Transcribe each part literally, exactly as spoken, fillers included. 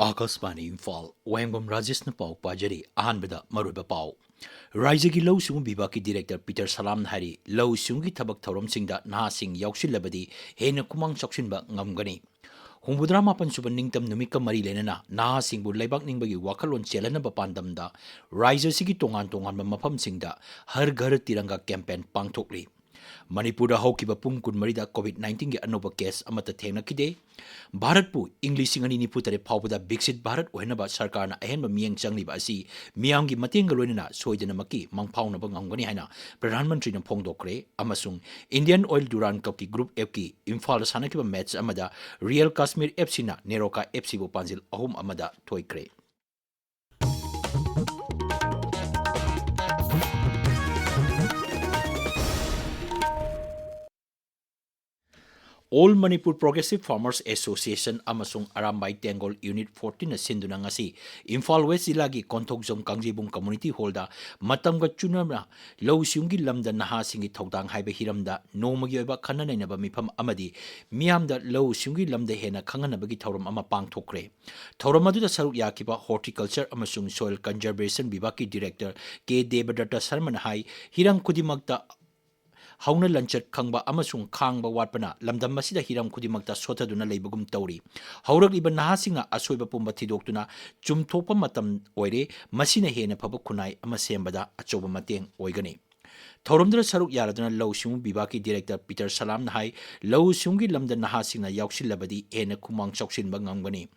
ꯑꯥꯀꯥꯁꯕꯥꯅꯤ ꯏꯝꯐꯥꯜ, ꯋꯥꯍꯦꯡꯕꯝ ꯔꯥꯖꯦꯁꯅ ꯄꯥꯎ ꯄꯥꯖꯔꯤ꯫ ꯑꯍꯥꯟꯕꯗ ꯃꯔꯨꯑꯣꯏꯕ ꯄꯥꯎ꯫ ꯔꯥꯏꯖ꯭ꯌꯒꯤ ꯂꯧꯎ ꯁꯤꯡꯎ ꯕꯤꯚꯥꯒꯀꯤ ꯗꯤꯔꯦꯛꯇꯔ ꯄꯤꯇꯔ ꯁꯂꯥꯝꯅ ꯍꯥꯏꯔꯤ, ꯂꯧꯎ ꯁꯤꯡꯎꯒꯤ ꯊꯕꯛ ꯊꯧꯔꯝꯁꯤꯡꯗ ꯅꯍꯥꯁꯤꯡ ꯌꯥꯎꯁꯤꯜꯂꯕꯗꯤ ꯍꯦꯟꯅ ꯈꯨꯃꯥꯡ ꯆꯥꯎꯁꯤꯟꯕ ꯉꯝꯒꯅꯤ꯫ ꯍꯨꯝꯐꯨꯇꯔꯥ ꯃꯥꯄꯟ ꯁꯨꯕ ꯅꯤꯡꯇꯝ ꯅꯨꯃꯤꯠꯀ ꯃꯔꯤ ꯂꯩꯅꯅ ꯅꯍꯥꯁꯤꯡꯕꯨ ꯂꯩꯕꯥꯛ ꯅꯤꯡꯕꯒꯤ ꯋꯥꯈꯜꯂꯣꯟ ꯆꯦꯜꯍꯟꯅꯕ ꯄꯥꯟꯗꯝꯗ ꯔꯥꯏꯖ꯭ꯌ ꯑꯁꯤꯒꯤ ꯇꯣꯉꯥꯟ ꯇꯣꯉꯥꯟꯕ ꯃꯐꯝꯁꯤꯡꯗ ꯍꯔ ꯘꯔ ꯇꯤꯔꯪꯒꯥ ꯀꯦꯝꯄꯦꯟ ꯄꯥꯡꯊꯣꯛꯂꯤ꯫ ꯃꯅꯤꯄꯨꯔꯗ ꯍꯧꯈꯤꯕ ꯄꯨꯡ ꯀꯨꯟꯃꯔꯤꯗ ꯀꯣꯚꯤꯗ ꯅꯥꯏꯟꯇꯤꯟꯒꯤ ꯑꯅꯧꯕ ꯀꯦꯁ ꯑꯃꯠꯇ ꯊꯦꯡꯅꯈꯤꯗꯦ꯫ ꯚꯥꯔꯠꯄꯨ ꯏꯪ ꯂꯤꯁꯤꯡ ꯑꯅꯤ ꯅꯤꯐꯨ ꯇꯔꯦꯠ ꯐꯥꯎꯕꯗ ꯕꯤꯛꯁꯤꯠ ꯚꯥꯔꯠ ꯑꯣꯏꯍꯟꯅꯕ ꯁꯔꯀꯥꯔꯅ ꯑꯍꯦꯟꯕ ꯃꯤꯠꯌꯦꯡ ꯆꯪꯂꯤꯕ ꯑꯁꯤ ꯃꯤꯌꯥꯝꯒꯤ ꯃꯇꯦꯡꯒ ꯂꯣꯏꯅꯅ ꯁꯣꯏꯗꯅꯃꯛꯀꯤ ꯃꯪꯐꯥꯎꯅꯕ ꯉꯝꯒꯅꯤ ꯍꯥꯏꯅ ꯄ꯭ꯔꯙꯥꯟ ꯃꯟꯇ꯭ꯔꯤꯅ ꯐꯣꯡꯗꯣꯛꯈ꯭ꯔꯦ꯫ ꯑꯃꯁꯨꯡ ꯏꯟꯗꯤꯌꯟ ꯑꯣꯏꯜ ꯗꯨꯔꯥꯟ ꯀꯞꯀꯤ ꯒ꯭ꯔꯨꯞ ꯑꯦꯐꯀꯤ ꯏꯝꯐꯥꯜꯗ ꯁꯥꯟꯅꯈꯤꯕ ꯃꯦꯠꯆ ꯑꯃꯗ ꯔꯤꯌꯦꯜ ꯀꯥꯁꯃꯤꯔ ꯑꯦꯐ ꯁꯤꯅ ꯅꯦꯔꯣꯀꯥ ꯑꯦꯐ ꯁꯤꯕꯨ ꯄꯥꯟꯖꯤꯜ ꯑꯍꯨꯝ ꯑꯃꯗ ꯊꯣꯏꯈ꯭ꯔꯦ꯫ All Manipur Progressive Farmers Association ꯑꯃꯁꯨꯡ ꯑꯔꯥꯝꯕꯥꯏ ꯇꯦꯡꯒꯣꯜ ꯌꯨꯅꯤꯠ ꯐꯣꯔꯇꯤꯟꯅ ꯁꯤꯟꯗꯨꯅ ꯉꯁꯤ ꯏꯝꯐꯥꯜ ꯋꯦꯁ ꯖꯤꯂꯥꯒꯤ ꯀꯣꯟꯊꯣꯛꯖꯝ ꯀꯥꯡꯖꯩꯕꯨꯡ ꯀꯝꯃꯨꯅꯤꯇꯤ ꯍꯣꯜꯗ ꯃꯇꯝꯒ ꯆꯨꯅꯅ ꯂꯧꯎ ꯁꯤꯡꯎꯒꯤ ꯂꯝꯗ ꯅꯍꯥꯁꯤꯡꯒꯤ ꯊꯧꯗꯥꯡ ꯍꯥꯏꯕ ꯍꯤꯔꯝꯗ ꯅꯣꯡꯃꯒꯤ ꯑꯣꯏꯕ ꯈꯟꯅ ꯅꯩꯅꯕ ꯃꯤꯐꯝ ꯑꯃꯗꯤ ꯃꯤꯌꯥꯝꯗ ꯂꯧꯎ ꯁꯤꯡꯎꯒꯤ ꯂꯝꯗ ꯍꯦꯟꯅ ꯈꯪꯍꯟꯅꯕꯒꯤ ꯊꯧꯔꯝ ꯑꯃ ꯄꯥꯡꯊꯣꯛꯈ꯭ꯔꯦ꯫ ꯊꯧꯔꯝ ꯑꯗꯨꯗ ꯁꯔꯨꯛ ꯌꯥꯈꯤꯕ ꯍꯣꯔꯇꯤꯀꯜꯆꯔ ꯑꯃꯁꯨꯡ ꯁꯣꯏꯜ ꯀꯟꯖꯔꯕꯦꯁꯟ ꯕꯤꯚꯥꯒꯀꯤ ꯗꯤꯔꯦꯛꯇꯔ ꯀꯦ ꯗꯦꯕꯗꯠꯇ ꯁꯔꯃꯅ ꯍꯥꯏ, ꯍꯤꯔꯝ ꯈꯨꯗꯤꯡꯃꯛꯇ ꯍꯧꯅ ꯂꯟꯆꯠ ꯈꯪꯕ ꯑꯃꯁꯨꯡ ꯈꯥꯡꯕ ꯋꯥꯠꯄꯅ ꯂꯝꯗꯝ ꯑꯁꯤꯗ ꯍꯤꯔꯝ ꯈꯨꯗꯤꯡꯃꯛꯇ ꯁꯣꯠꯊꯗꯨꯅ ꯂꯩꯕꯒꯨꯝ ꯇꯧꯔꯤ꯫ ꯍꯧꯔꯛꯂꯤꯕ ꯅꯍꯥꯁꯤꯡꯅ ꯑꯁꯣꯏꯕ ꯄꯨꯝꯕ ꯊꯤꯗꯣꯛꯇꯨꯅ ꯆꯨꯝꯊꯣꯛꯄ ꯃꯇꯝ ꯑꯣꯏꯔꯦ, ꯃꯁꯤꯅ ꯍꯦꯟꯅ ꯐꯕ ꯈꯨꯟꯅꯥꯏ ꯑꯃ ꯁꯦꯝꯕꯗ ꯑꯆꯧꯕ ꯃꯇꯦꯡ ꯑꯣꯏꯒꯅꯤ꯫ ꯊꯧꯔꯝꯗꯨꯗ ꯁꯔꯨꯛ ꯌꯥꯔꯗꯨꯅ ꯂꯧꯎ ꯁꯤꯡꯎ ꯕꯤꯚꯥꯒꯀꯤ ꯗꯤꯔꯦꯛꯇꯔ ꯄꯤꯇꯔ ꯁꯂꯥꯝꯅ ꯍꯥꯏ, ꯂꯧꯎ ꯁꯤꯡꯎꯒꯤ ꯂꯝꯗ ꯅꯍꯥꯁꯤꯡꯅ ꯌꯥꯎꯁꯤꯜꯂꯕꯗꯤ ꯍꯦꯟꯅ ꯈꯨꯃꯥꯡ ꯆꯥꯎꯁꯤꯟꯕ ꯉꯝꯒꯅꯤ꯫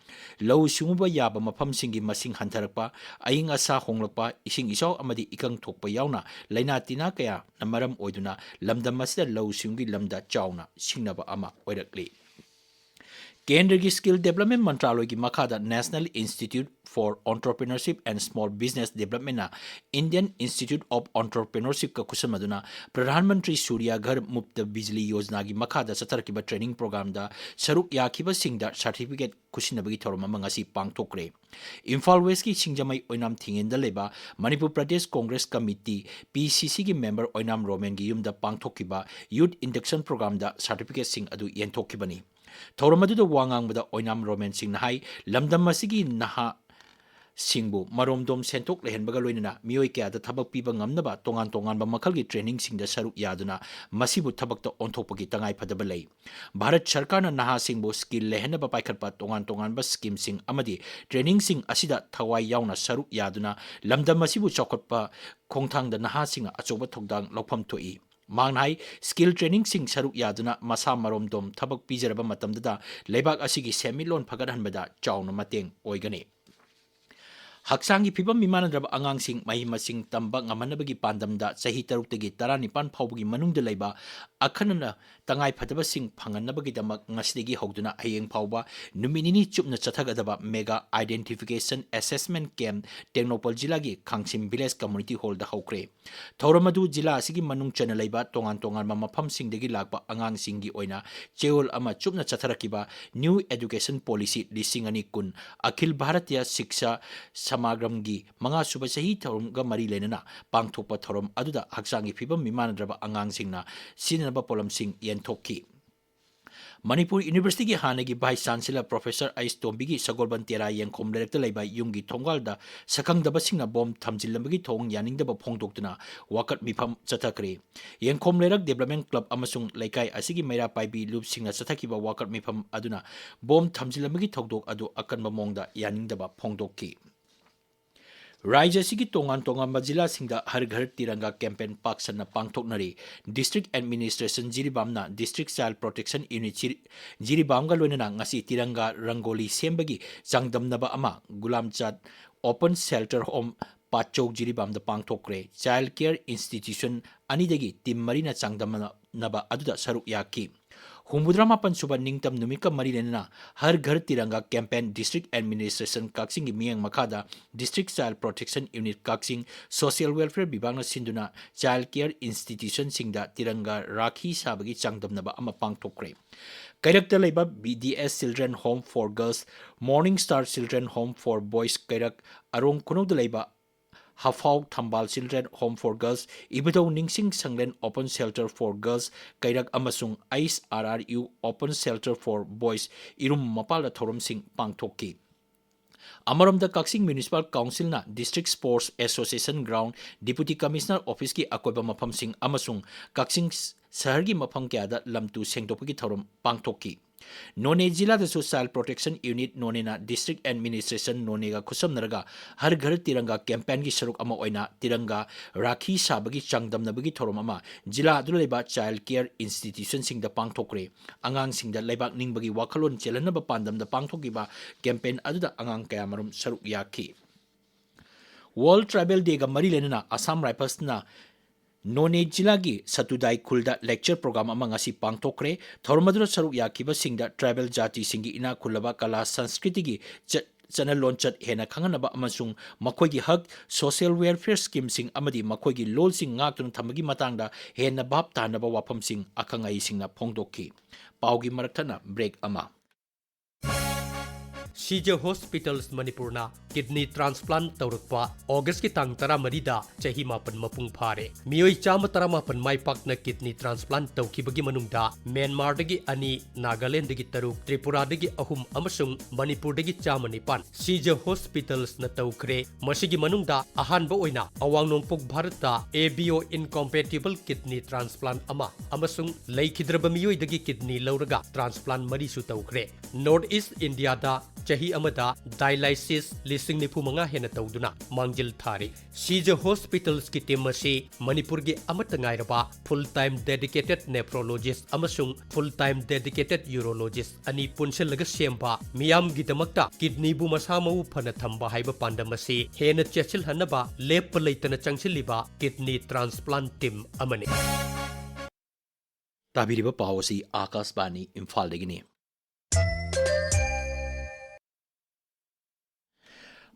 ꯂꯧꯎ ꯁꯤꯡꯎꯕ ꯌꯥꯕ ꯃꯐꯝꯁꯤꯡꯒꯤ ꯃꯁꯤꯡ ꯍꯟꯊꯔꯛꯄ, ꯑꯏꯪ ꯑꯁꯥ ꯍꯣꯡꯂꯛꯄ, ꯏꯁꯤꯡ ꯏꯆꯥꯎ ꯑꯃꯗꯤ ꯏꯀꯪ ꯊꯣꯛꯄ ꯌꯥꯎꯅ ꯂꯥꯏꯅꯥ ꯇꯤꯟꯅꯥ ꯀꯌꯥꯅ ꯃꯔꯝ ꯑꯣꯏꯗꯨꯅ ꯂꯝꯗꯝ ꯑꯁꯤꯗ ꯂꯧꯎ ꯁꯤꯡꯎꯒꯤ ꯂꯝꯗ ꯆꯥꯎꯅ ꯁꯤꯡꯅꯕ ꯑꯃ ꯑꯣꯏꯔꯛꯂꯤ꯫ ꯀꯦꯟꯗ꯭ꯔꯒꯤ ꯁ꯭ꯀꯤꯜ ꯗꯦꯕꯂꯞꯃꯦꯟ ꯃꯟꯇ꯭ꯔꯥꯂꯣꯏꯒꯤ ꯃꯈꯥꯗ National Institute for Entrepreneurship and Small Business Developmentꯅ Indian Institute of Entrepreneurshipꯀ ꯈꯨꯠꯁꯝꯅꯗꯨꯅ Pradhan Mantri ꯁꯨꯔ꯭ꯌ ꯘꯔ ꯃꯨꯐꯇ ꯕꯤꯖꯂꯤ ꯌꯣꯖꯅꯥꯒꯤ ꯃꯈꯥꯗ ꯆꯠꯊꯔꯛꯈꯤꯕ ꯇ꯭ꯔꯦꯅꯤꯡ ꯄ꯭ꯔꯣꯒ꯭ꯔꯥꯝꯗ ꯁꯔꯨꯛ ꯌꯥꯈꯤꯕꯁꯤꯡꯗ ꯁꯥꯔꯇꯤꯐꯤꯀꯦꯠ ꯈꯨꯠꯁꯤꯟꯅꯕꯒꯤ ꯊꯧꯔꯝ ꯑꯃ ꯉꯁꯤ ꯄꯥꯡꯊꯣꯛꯈ꯭ꯔꯦ꯫ ꯏꯝꯐꯥꯜ ꯋꯦꯁꯀꯤ ꯁꯤꯡꯖꯃꯩ ꯑꯣꯏꯅꯥꯝ ꯊꯤꯡꯉꯦꯟꯗ ꯂꯩꯕ ꯃꯅꯤꯄꯨꯔ ꯄ꯭ꯔꯗꯦꯁ ꯀꯣꯡꯒ꯭ꯔꯦꯁ ꯀꯃꯤꯇꯤ, ꯄꯤ ꯁꯤ ꯁꯤꯒꯤ ꯃꯦꯝꯕꯔ ꯑꯣꯏꯅꯥꯝ ꯔꯣꯃꯦꯟꯒꯤ ꯌꯨꯝꯗ ꯄꯥꯡꯊꯣꯛꯈꯤꯕ ꯌꯨꯊ ꯏꯟꯗꯛꯁꯟ ꯄ꯭ꯔꯣꯒ꯭ꯔꯥꯝꯗ ꯁꯥꯔꯇꯤꯐꯤꯀꯦꯠꯁꯤꯡ ꯑꯗꯨ ꯌꯦꯟꯊꯣꯛꯈꯤꯕꯅꯤ꯫ ꯊꯧꯔꯝ ꯑꯗꯨꯗ ꯋꯥ ꯉꯥꯡꯕꯗ ꯑꯣꯏꯅꯥꯝ ꯔꯣꯃꯦꯟ ꯁꯤꯡꯅ ꯍꯥꯏ, ꯂꯝꯗꯝ ꯑꯁꯤꯒꯤ ꯅꯍꯥꯁꯤꯡꯕꯨ ꯃꯔꯣꯝꯗꯣꯝ ꯁꯦꯟꯊꯣꯛ ꯂꯩꯍꯟꯕꯒ ꯂꯣꯏꯅꯅ ꯃꯤꯑꯣꯏ ꯀꯌꯥꯗ ꯊꯕꯛ ꯄꯤꯕ ꯉꯝꯅꯕ ꯇꯣꯉꯥꯟ ꯇꯣꯉꯥꯟꯕ ꯃꯈꯜꯒꯤ ꯇ꯭ꯔꯦꯅꯤꯡꯁꯤꯡꯗ ꯁꯔꯨꯛ ꯌꯥꯗꯨꯅ ꯃꯁꯤꯕꯨ ꯊꯕꯛꯇ ꯑꯣꯟꯊꯣꯛꯄꯒꯤ ꯇꯉꯥꯏꯐꯗꯕ ꯂꯩ꯫ ꯚꯥꯔꯠ ꯁꯔꯀꯥꯔꯅ ꯅꯍꯥꯁꯤꯡꯕꯨ ꯁ꯭ꯀꯤꯜ ꯂꯩꯍꯟꯅꯕ ꯄꯥꯏꯈꯠꯄ ꯇꯣꯉꯥꯟ ꯇꯣꯉꯥꯟꯕ ꯁ꯭ꯀꯤꯝꯁꯤꯡ ꯑꯃꯗꯤ ꯇ꯭ꯔꯦꯅꯤꯡꯁꯤꯡ ꯑꯁꯤꯗ ꯊꯋꯥꯏ ꯌꯥꯎꯅ ꯁꯔꯨꯛ ꯌꯥꯗꯨꯅ ꯂꯝꯗꯝ ꯑꯁꯤꯕꯨ ꯆꯥꯎꯈꯠꯄ ꯈꯣꯡꯊꯥꯡꯗ ꯅꯍꯥꯁꯤꯡꯅ ꯑꯆꯧꯕ ꯊꯧꯗꯥꯡ ꯂꯧꯐꯝ ꯊꯣꯛꯏ꯫ ꯃꯍꯥꯛꯅ ꯍꯥꯏ, ꯁ꯭ꯀꯤꯜ ꯇ꯭ꯔꯦꯅꯤꯡꯁꯤꯡ ꯁꯔꯨꯛ ꯌꯥꯗꯨꯅ ꯃꯁꯥ ꯃꯔꯣꯝꯗꯣꯝ ꯊꯕꯛ ꯄꯤꯖꯔꯕ ꯃꯇꯝꯗꯗ ꯂꯩꯕꯥꯛ ꯑꯁꯤꯒꯤ ꯁꯦꯟꯃꯤꯠꯂꯣꯟ ꯐꯒꯠꯍꯟꯕꯗ ꯆꯥꯎꯅ ꯃꯇꯦꯡ ꯑꯣꯏꯒꯅꯤ꯫ ꯍꯛꯆꯥꯡꯒꯤ ꯐꯤꯕꯝ ꯃꯤꯃꯥꯟꯅꯗ꯭ꯔꯕ ꯑꯉꯥꯡꯁꯤꯡ ꯃꯍꯩ ꯃꯁꯤꯡ ꯇꯝꯕ ꯉꯝꯍꯟꯅꯕꯒꯤ ꯄꯥꯟꯗꯝꯗ ꯆꯍꯤ ꯇꯔꯨꯛꯇꯒꯤ ꯇꯔꯥꯅꯤꯄꯥꯟ ꯐꯥꯎꯕꯒꯤ ꯃꯅꯨꯡꯗ ꯂꯩꯕ ꯑꯈꯟꯅꯅ ꯇꯉꯥꯏꯐꯗꯕꯁꯤꯡ ꯐꯪꯍꯟꯅꯕꯒꯤꯗꯃꯛ ꯉꯁꯤꯗꯒꯤ ꯍꯧꯗꯨꯅ ꯍꯌꯦꯡ ꯐꯥꯎꯕ ꯅꯨꯃꯤꯠ ꯅꯤꯅꯤ ꯆꯨꯞꯅ ꯆꯠꯊꯒꯗꯕ Mega Identification Assessment Camp Tengnoupal ꯖꯤꯂꯥꯒꯤ ꯈꯥꯡꯁꯤꯝ ꯚꯤꯂꯦꯖ ꯀꯝꯃ꯭ꯌꯨꯅꯤꯇꯤ ꯍꯣꯜꯗ ꯍꯧꯈ꯭ꯔꯦ꯫ ꯊꯧꯔꯝ ꯑꯗꯨ ꯖꯤꯂꯥ ꯑꯁꯤꯒꯤ ꯃꯅꯨꯡ ꯆꯟꯅ ꯂꯩꯕ ꯇꯣꯉꯥꯟ ꯇꯣꯉꯥꯟꯕ ꯃꯐꯝꯁꯤꯡꯗꯒꯤ ꯂꯥꯛꯄ ꯑꯉꯥꯡꯁꯤꯡꯒꯤ ꯑꯣꯏꯅ ꯆꯌꯣꯜ ꯑꯃ ꯆꯨꯞꯅ ꯆꯠꯊꯔꯛꯈꯤꯕ New Education Policy ꯂꯤꯁꯤꯡ ꯑꯅꯤ ꯀꯨꯟ ꯑꯈꯤꯜ ꯚꯥꯔꯇꯤꯌ ꯁꯤꯛꯁꯥ ꯁꯃꯥꯒ꯭ꯔꯝꯒꯤ ꯃꯉꯥꯁꯨꯕ ꯆꯍꯤ ꯊꯧꯔꯝꯒ ꯃꯔꯤ ꯂꯩꯅꯅ ꯄꯥꯡꯊꯣꯛꯄ ꯊꯧꯔꯝ ꯑꯗꯨꯗ ꯍꯛꯆꯥꯡꯒꯤ ꯐꯤꯕꯝ ꯃꯤꯃꯥꯟꯅꯗ꯭ꯔꯕ ꯑꯉꯥꯡꯁꯤꯡꯅ ꯁꯤꯖꯤꯟꯅꯅꯕ ꯄꯣꯠꯂꯝꯁꯤꯡ ꯌꯦꯟꯊꯣꯛꯈꯤ꯫ ꯃꯅꯤꯄꯨꯔ ꯌꯨꯅꯤꯚꯔꯁꯤꯇꯤꯒꯤ ꯍꯥꯟꯅꯒꯤ ꯚꯥꯏꯁ ꯆꯥꯟꯁꯦꯂꯔ ꯄ꯭ꯔꯣꯐꯦꯁꯔ ꯑꯩꯁ ꯇꯣꯝꯕꯤꯒꯤ ꯁꯒꯣꯜꯕꯟ ꯇꯦꯔꯥ ꯌꯦꯡꯈꯣꯝ ꯂꯩꯔꯛꯇ ꯂꯩꯕ ꯌꯨꯝꯒꯤ ꯊꯣꯡꯒꯥꯜꯗ ꯁꯛꯈꯪꯗꯕꯁꯤꯡꯅ ꯕꯣꯝ ꯊꯝꯖꯤꯜꯂꯝꯕꯒꯤ ꯊꯧꯑꯣꯡ ꯌꯥꯅꯤꯡꯗꯕ ꯐꯣꯡꯗꯣꯛꯇꯨꯅ ꯋꯥꯀꯠ ꯃꯤꯐꯝ ꯆꯠꯊꯈ꯭ꯔꯦ꯫ ꯌꯦꯡꯈꯣꯝ ꯂꯩꯔꯛ ꯗꯤꯕ꯭ꯂꯞꯃꯦꯟ ꯀ꯭ꯂꯕ ꯑꯃꯁꯨꯡ ꯂꯩꯀꯥꯏ ꯑꯁꯤꯒꯤ ꯃꯩꯔꯥ ꯄꯥꯏꯕꯤ ꯂꯨꯞꯁꯤꯡꯅ ꯆꯠꯊꯈꯤꯕ ꯋꯥꯀꯠ ꯃꯤꯐꯝ ꯑꯗꯨꯅ ꯕꯣꯝ ꯊꯝꯖꯤꯜꯂꯝꯕꯒꯤ ꯊꯧꯗꯣꯛ ꯑꯗꯨ ꯑꯀꯟꯕ ꯃꯑꯣꯡꯗ ꯌꯥꯅꯤꯡꯗꯕ ꯐꯣꯡꯗꯣꯛꯈꯤ꯫ ꯔꯥꯖ꯭ꯌ ꯑꯁꯤꯒꯤ ꯇꯣꯉꯥꯟ ꯇꯣꯉꯥꯟꯕ ꯖꯤꯂꯥꯁꯤꯡꯗ ꯍꯔ ꯘꯔ ꯇꯤꯔꯪꯒꯥ ꯀꯦꯝꯄꯦꯟ ꯄꯥꯛ ꯁꯟꯅ ꯄꯥꯡꯊꯣꯛꯅꯔꯤ꯫ ꯗꯤꯁꯇ꯭ꯔꯤꯛ ꯑꯦꯗꯃꯤꯅꯤꯁꯇ꯭ꯔꯦꯁꯟ ꯖꯤꯔꯤꯕꯥꯝꯅ ꯗꯤꯁꯇ꯭ꯔꯤꯛ ꯆꯥꯏꯜ ꯄ꯭ꯔꯣꯇꯦꯛꯁꯟ ꯌꯨꯅꯤꯠ ꯖꯤꯔꯤ-, ꯖꯤꯔꯤꯕꯥꯝꯒ ꯂꯣꯏꯅꯅ ꯉꯁꯤ ꯇꯤꯔꯪꯒꯥ ꯔꯪꯒꯣꯂꯤ ꯁꯦꯝꯕꯒꯤ ꯆꯥꯡꯗꯝꯅꯕ ꯑꯃ ꯒꯨꯂꯥꯝꯆꯥꯠ ꯑꯣꯄꯟ ꯁꯦꯜꯇꯔ ꯍꯣꯝ ꯄꯥꯠꯆꯧ ꯖꯤꯔꯤꯕꯥꯝꯗ ꯄꯥꯡꯊꯣꯛꯈ꯭ꯔꯦ꯫ ꯆꯥꯏꯜ ꯀꯦꯌꯔ ꯏꯟꯁꯇꯤꯇ꯭ꯌꯨꯁꯟ ꯑꯅꯤꯗꯒꯤ ꯇꯤꯝ ꯃꯔꯤꯅ ꯆꯥꯡꯗꯝꯅꯕ ꯑꯗꯨꯗ ꯁꯔꯨꯛ ꯌꯥꯈꯤ꯫ ꯍꯨꯝꯐꯨꯇꯔꯥ ꯃꯥꯄꯟ ꯁꯨꯕ ꯅꯤꯡꯇꯝ ꯅꯨꯃꯤꯠꯀ ꯃꯔꯤ ꯂꯩꯅꯅ ꯍꯔ ꯘꯔ ꯇꯤꯔꯪꯒꯥ ꯀꯦꯝꯄꯦꯟ ꯗꯤꯁꯇ꯭ꯔꯤꯛ ꯑꯦꯗꯃꯤꯅꯤꯁꯇ꯭ꯔꯦꯁꯟ ꯀꯛꯆꯤꯡꯒꯤ ꯃꯤꯠꯌꯦꯡ ꯃꯈꯥꯗ ꯗꯤꯁꯇ꯭ꯔꯤꯛ ꯆꯥꯏꯜ ꯄ꯭ꯔꯣꯇꯦꯛꯁꯟ ꯌꯨꯅꯤꯠ ꯀꯛꯆꯤꯡ, ꯁꯣꯁꯤꯌꯦꯜ ꯋꯦꯜꯐꯤꯌꯔ ꯕꯤꯚꯥꯒꯅ ꯁꯤꯟꯗꯨꯅ ꯆꯥꯏꯜ ꯀꯦꯌꯔ ꯏꯟꯁꯇꯤꯇ꯭ꯌꯨꯁꯟꯁꯤꯡꯗ ꯇꯤꯔꯪꯒꯥ ꯔꯥꯈꯤ ꯁꯥꯕꯒꯤ ꯆꯥꯡꯗꯝꯅꯕ ꯑꯃ ꯄꯥꯡꯊꯣꯛꯈ꯭ꯔꯦ꯫ ꯀꯩꯔꯛꯇ ꯂꯩꯕ B D S Children Home for Girls, Morning Star Children Home for Boys ꯀꯩꯔꯛ, ꯑꯔꯣꯡ ꯈꯨꯅꯧꯗ ꯂꯩꯕ ꯍꯐꯥꯎ ꯊꯝꯕꯥꯜ Children Home for Girls, ꯏꯕꯨꯙꯧ ꯅꯤꯡꯁꯤꯡ ꯁꯪꯂꯦꯟ Open Shelter for Girls, ꯀꯩꯔꯛ ꯑꯃꯁꯨꯡ ꯑꯩꯁ R R U Open Shelter for Boys ꯏꯔꯨꯝ ꯃꯄꯥꯜꯗ ꯊꯧꯔꯝꯁꯤꯡ ꯄꯥꯡꯊꯣꯛꯈꯤ꯫ ꯑꯃꯔꯣꯝꯗ ꯀꯛꯆꯤꯡ Municipal Councilꯅ District Sports Association Ground, Deputy Commissioner Officeꯀꯤ ꯑꯀꯣꯏꯕ ꯃꯐꯝꯁꯤꯡ ꯑꯃꯁꯨꯡ ꯀꯛꯆꯤꯡ ꯁꯍꯔꯒꯤ ꯃꯐꯝ ꯀꯌꯥꯗ ꯂꯝ ꯇꯨ ꯁꯦꯡꯗꯣꯛꯄꯒꯤ ꯊꯧꯔꯝ ꯄꯥꯡꯊꯣꯛꯈꯤ꯫ ꯅꯣꯅꯦ ꯖꯤꯂꯥꯗꯁꯨ Child Protection Unit ꯅꯣꯅꯦꯅ District Administration ꯅꯣꯅꯦꯒ ꯈꯨꯠꯁꯝꯅꯔꯒ ꯍꯔ ꯘꯔ ꯇꯤꯔꯪꯒꯥ campaignꯒꯤ ꯁꯔꯨꯛ ꯑꯃ ꯑꯣꯏꯅ ꯇꯤꯔꯪꯒꯥ ꯔꯥꯈꯤ ꯁꯥꯕꯒꯤ ꯆꯥꯡꯗꯝꯅꯕꯒꯤ ꯊꯧꯔꯝ ꯑꯃ ꯖꯤꯂꯥ ꯑꯗꯨꯗ ꯂꯩꯕ child care institutionꯁꯤꯡꯗ ꯄꯥꯡꯊꯣꯛꯈ꯭ꯔꯦ꯫ ꯑꯉꯥꯡꯁꯤꯡꯗ ꯂꯩꯕꯥꯛ ꯅꯤꯡꯕꯒꯤ ꯋꯥꯈꯜꯂꯣꯟ ꯆꯦꯜꯍꯟꯅꯕ ꯄꯥꯟꯗꯝꯗ ꯄꯥꯡꯊꯣꯛꯈꯤꯕ campaign ꯑꯗꯨꯗ ꯑꯉꯥꯡ ꯀꯌꯥꯃꯔꯨꯝ ꯁꯔꯨꯛ ꯌꯥꯈꯤ꯫ World Tribal Dayꯒ ꯃꯔꯤ ꯂꯩꯅꯅ Assam Riflesꯅ ꯅꯣꯅꯦ ꯖꯤꯂꯥꯒꯤ ꯁꯇꯨꯗꯥꯏ ꯈꯨꯜꯗ lecture program ꯑꯃ ꯉꯁꯤ ꯄꯥꯡꯊꯣꯛꯈ꯭ꯔꯦ꯫ ꯊꯧꯔꯝ ꯑꯗꯨꯗ ꯁꯔꯨꯛ ꯌꯥꯈꯤꯕꯁꯤꯡꯗ tribal ꯖꯥꯇꯤꯁꯤꯡꯒꯤ ꯏꯅꯥꯛ ꯈꯨꯜꯂꯕ ꯀꯂꯥ ꯁꯪꯁꯀ꯭ꯔꯤꯇꯤꯒꯤ ꯆꯠ-, ꯆꯠꯅ ꯂꯣꯟꯆꯠ ꯍꯦꯟꯅ ꯈꯪꯍꯟꯅꯕ ꯑꯃꯁꯨꯡ ꯃꯈꯣꯏꯒꯤ ꯍꯛ, social welfare schemeꯁꯤꯡ ꯑꯃꯗꯤ ꯃꯈꯣꯏꯒꯤ ꯂꯣꯜꯁꯤꯡ ꯉꯥꯛꯇꯨꯅ ꯊꯝꯕꯒꯤ ꯃꯇꯥꯡꯗ ꯍꯦꯟꯅ ꯚꯥꯞ ꯇꯥꯍꯟꯅꯕ ꯋꯥꯐꯝꯁꯤꯡ ꯑꯈꯪ ꯑꯍꯩꯁꯤꯡꯅ ꯐꯣꯡꯗꯣꯛꯈꯤ꯫ ꯄꯥꯎꯒꯤ ꯃꯔꯛ ꯊꯠꯅ break ꯑꯃ꯫ ꯁꯤꯖ ꯍꯣꯁꯄꯤꯇꯥꯜꯁ ꯃꯅꯤꯄꯨꯔꯅ ꯀꯤꯗꯅꯤ ꯇ꯭ꯔꯥꯟꯁꯄ꯭ꯂꯥꯟꯠ ꯇꯧꯔꯛꯄ ꯑꯣꯒꯁꯀꯤ ꯇꯥꯡ ꯇꯔꯥꯃꯔꯤꯗ ꯆꯍꯤ ꯃꯥꯄꯟ ꯃꯄꯨꯡ ꯐꯥꯔꯦ꯫ ꯃꯤꯑꯣꯏ ꯆꯥꯝꯃ ꯇꯔꯥꯃꯥꯄꯟ ꯃꯥꯏ ꯄꯥꯛꯅ ꯀꯤꯗꯅꯤ ꯇ꯭ꯔꯥꯟꯁꯄ꯭ꯂꯥꯟꯠ ꯇꯧꯈꯤꯕꯒꯤ ꯃꯅꯨꯡꯗ ꯃ꯭ꯌꯥꯟꯃꯥꯔꯗꯒꯤ ꯑꯅꯤ, ꯅꯥꯒꯥꯂꯦꯟꯗꯒꯤ ꯇꯔꯨꯛ, ꯇ꯭ꯔꯤꯄꯨꯔꯥꯗꯒꯤ ꯑꯍꯨꯝ ꯑꯃꯁꯨꯡ ꯃꯅꯤꯄꯨꯔꯗꯒꯤ ꯆꯥꯝꯃ ꯅꯤꯄꯥꯟ ꯁꯤꯖ ꯍꯣꯁꯄꯤꯇꯥꯜꯁꯅ ꯇꯧꯈ꯭ꯔꯦ꯫ ꯃꯁꯤꯒꯤ ꯃꯅꯨꯡꯗ ꯑꯍꯥꯟꯕ ꯑꯣꯏꯅ ꯑꯋꯥꯡ ꯅꯣꯡꯄꯣꯛ ꯚꯥꯔꯠꯇ ꯑꯦ ꯕꯤ ꯑꯣ incompatible kidney transplant ꯑꯃ ꯑꯃꯁꯨꯡ ꯂꯩꯈꯤꯗ꯭ꯔꯕ ꯃꯤꯑꯣꯏꯗꯒꯤ ꯀꯤꯗꯅꯤ ꯂꯧꯔꯒ ꯇ꯭ꯔꯥꯟꯁꯄ꯭ꯂꯥꯟꯠ ꯃꯔꯤꯁꯨ ꯇꯧꯈ꯭ꯔꯦ꯫ ꯅꯣꯔꯠ ꯏꯁ ꯏꯟꯗꯤꯌꯥꯗ ꯆꯍꯤ ꯑꯃꯗ dialysis ꯂꯤꯁꯤꯡ ꯅꯤꯐꯨ ꯃꯉꯥ ꯍꯦꯟꯅ ꯇꯧꯗꯨꯅ ꯃꯥꯡꯖꯤꯜ ꯊꯥꯔꯤ꯫ ꯁꯤꯖ ꯍꯣꯁꯄꯤꯇꯥꯜꯁꯀꯤ team ꯑꯁꯤ ꯃꯅꯤꯄꯨꯔꯒꯤ ꯑꯃꯠꯇ ꯉꯥꯏꯔꯕ full time dedicated nephrologist ꯑꯃꯁꯨꯡ full time dedicated urologist ꯑꯅꯤ ꯄꯨꯟꯁꯤꯜꯂꯒ ꯁꯦꯝꯕ, ꯃꯤꯌꯥꯝꯒꯤꯗꯃꯛꯇ ꯀꯤꯗꯅꯤꯕꯨ ꯃꯁꯥ ꯃꯎ ꯐꯅ ꯊꯝꯕ ꯍꯥꯏꯕ ꯄꯥꯟꯗꯝ ꯑꯁꯤ ꯍꯦꯟꯅ ꯆꯦꯠꯁꯤꯜꯍꯟꯅꯕ ꯂꯦꯞꯄ ꯂꯩꯇꯅ ꯆꯪꯁꯤꯜꯂꯤꯕ ꯀꯤꯗꯅꯤ ꯇ꯭ꯔꯥꯟꯁꯄ꯭ꯂꯥꯟꯠ team ꯑꯃꯅꯤ꯫ ꯇꯥꯕꯤꯔꯤꯕ ꯄꯥꯎ ꯑꯁꯤ ꯑꯥꯀꯥꯁꯕꯥꯅꯤ ꯏꯝꯐꯥꯜꯗꯒꯤꯅꯤ꯫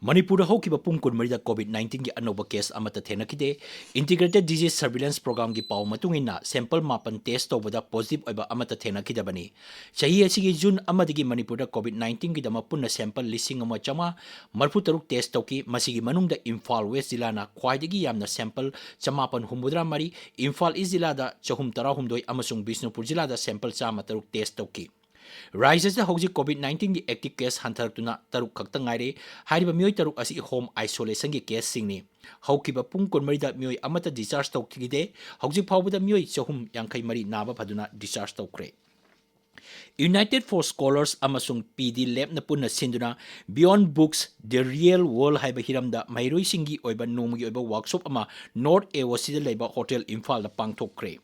ꯃꯅꯤꯄꯨꯔꯗ ꯍꯧꯈꯤꯕ ꯄꯨꯡ ꯀꯨꯟꯃꯔꯤꯗ COVID nineteenꯒꯤ ꯑꯅꯧꯕ case ꯑꯃꯠꯇ ꯊꯦꯡꯅꯈꯤꯗꯦ꯫ Integrated Disease Surveillance Programꯒꯤ ꯄꯥꯎ ꯃꯇꯨꯡ ꯏꯟꯅ sample ꯃꯥꯄꯟ test ꯇꯧꯕꯗ positive ꯑꯣꯏꯕ ꯑꯃꯠꯇ ꯊꯦꯡꯅꯈꯤꯗꯕꯅꯤ꯫ ꯆꯍꯤ ꯑꯁꯤꯒꯤ June ꯑꯃꯗꯒꯤ ꯃꯅꯤꯄꯨꯔꯗ COVID nineteenꯒꯤꯗꯃꯛ ꯄꯨꯟꯅ sample ꯂꯤꯁꯤꯡ ꯑꯃ ꯆꯥꯝꯃꯉꯥ ꯃꯔꯤꯐꯨ ꯇꯔꯨꯛ test ꯇꯧꯈꯤ꯫ ꯃꯁꯤꯒꯤ ꯃꯅꯨꯡꯗ ꯏꯝꯐꯥꯜ West ꯖꯤꯂꯥꯅ ꯈ꯭ꯋꯥꯏꯗꯒꯤ ꯌꯥꯝꯅ sample ꯆꯃꯥꯄꯟ ꯍꯨꯝꯐꯨꯇꯔꯥ ꯃꯔꯤ, ꯏꯝꯐꯥꯜ East ꯖꯤꯂꯥꯗ ꯆꯍꯨꯝ ꯇꯔꯥꯍꯨꯝꯗꯣꯏ ꯑꯃꯁꯨꯡ ꯕꯤꯁꯅꯨꯄꯨꯔ ꯖꯤꯂꯥꯗ sample ꯆꯥꯝꯃ ꯇꯔꯨꯛ test ꯇꯧꯈꯤ꯫ ꯔꯥꯖ꯭ꯌꯁꯤꯗ ꯍꯧꯖꯤꯛ COVID nineteenꯒꯤ active case ꯍꯟꯊꯔꯛꯇꯨꯅ ꯇꯔꯨꯛ ꯈꯛꯇ ꯉꯥꯏꯔꯦ꯫ ꯍꯥꯏꯔꯤꯕ ꯃꯤꯑꯣꯏ ꯇꯔꯨꯛ ꯑꯁꯤ home isolationꯒꯤ caseꯁꯤꯡꯅꯤ꯫ ꯍꯧꯈꯤꯕ ꯄꯨꯡ ꯀꯨꯟꯃꯔꯤꯗ ꯃꯤꯑꯣꯏ ꯑꯃꯠꯇ discharge ꯇꯧꯈꯤꯗꯦ꯫ ꯍꯧꯖꯤꯛ ꯐꯥꯎꯕꯗ ꯃꯤꯑꯣꯏ ꯆꯍꯨꯝ ꯌꯥꯡꯈꯩ ꯃꯔꯤ ꯅꯥꯕ ꯐꯗꯨꯅ discharge ꯇꯧꯈ꯭ꯔꯦ꯫ United for Scholars ꯑꯃꯁꯨꯡ PD Labꯅ ꯄꯨꯟꯅ ꯁꯤꯟꯗꯨꯅ Beyond Books, The Real World ꯍꯥꯏꯕ ꯍꯤꯔꯝꯗ ꯃꯍꯩꯔꯣꯏꯁꯤꯡꯒꯤ ꯑꯣꯏꯕ ꯅꯣꯡꯃꯒꯤ ꯑꯣꯏꯕ workshop ꯑꯃ North AOCꯗ ꯂꯩꯕ Hotel ꯏꯝꯐꯥꯜꯗ ꯄꯥꯡꯊꯣꯛꯈ꯭ꯔꯦ꯫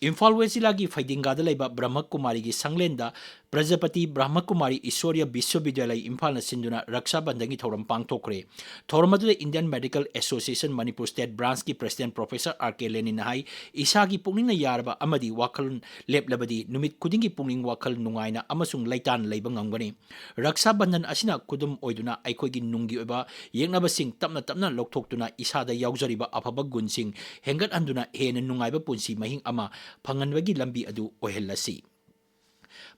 ꯏꯝꯐꯥꯜ West ꯖꯤꯂꯥꯒꯤ ꯐꯩꯗꯤꯡꯒꯥꯗ ꯂꯩꯕ ꯕ꯭ꯔꯍꯃꯀꯨꯃꯥꯔꯤꯒꯤ ꯁꯪꯂꯦꯟꯗ ꯄ꯭ꯔꯖꯥꯄꯇꯤ ꯕ꯭ꯔꯍꯃꯀꯨꯃꯥꯔꯤ ꯏꯁꯣꯔꯤꯌ ꯕꯤꯁ꯭ꯋꯕꯤꯗ꯭ꯌꯥꯂꯌ ꯏꯝꯐꯥꯜꯅ ꯁꯤꯟꯗꯨꯅ ꯔꯛꯁꯥ ꯕꯟꯙꯟꯒꯤ ꯊꯧꯔꯝ ꯄꯥꯡꯊꯣꯛꯈ꯭ꯔꯦ꯫ ꯊꯧꯔꯝ ꯑꯗꯨꯗ Indian Medical Association Manipur State Branchꯀꯤ President Professor R K Leninꯅ ꯍꯥꯏ, ꯏꯁꯥꯒꯤ ꯄꯨꯛꯅꯤꯡꯅ ꯌꯥꯔꯕ ꯑꯃꯗꯤ ꯋꯥꯈꯜ ꯂꯦꯞꯂꯕꯗꯤ ꯅꯨꯃꯤꯠ ꯈꯨꯗꯤꯡꯒꯤ ꯄꯨꯛꯅꯤꯡ ꯋꯥꯈꯜ ꯅꯨꯡꯉꯥꯏꯅ ꯑꯃꯁꯨꯡ ꯂꯩꯇꯥꯅ ꯂꯩꯕ ꯉꯝꯒꯅꯤ꯫ ꯔꯛꯁꯥ ꯕꯟꯙꯟ ꯑꯁꯤꯅ ꯈꯨꯗꯝ ꯑꯣꯏꯗꯨꯅ ꯑꯩꯈꯣꯏꯒꯤ ꯅꯨꯡꯒꯤ ꯑꯣꯏꯕ ꯌꯦꯛꯅꯕꯁꯤꯡ ꯇꯞꯅ ꯇꯞꯅ ꯂꯧꯊꯣꯛꯇꯨꯅ ꯏꯁꯥꯗ ꯌꯥꯎꯖꯔꯤꯕ ꯑꯐꯕ ꯒꯨꯟꯁꯤꯡ ꯍꯦꯟꯒꯠꯍꯟꯗꯨꯅ ꯍꯦꯟꯅ ꯅꯨꯡꯉꯥꯏꯕ ꯄꯨꯟꯁꯤ ꯃꯍꯤꯡ ꯑꯃ ꯐꯪꯍꯟꯕꯒꯤ ꯂꯝꯕꯤ ꯑꯗꯨ ꯑꯣꯏꯍꯜꯂꯁꯤ꯫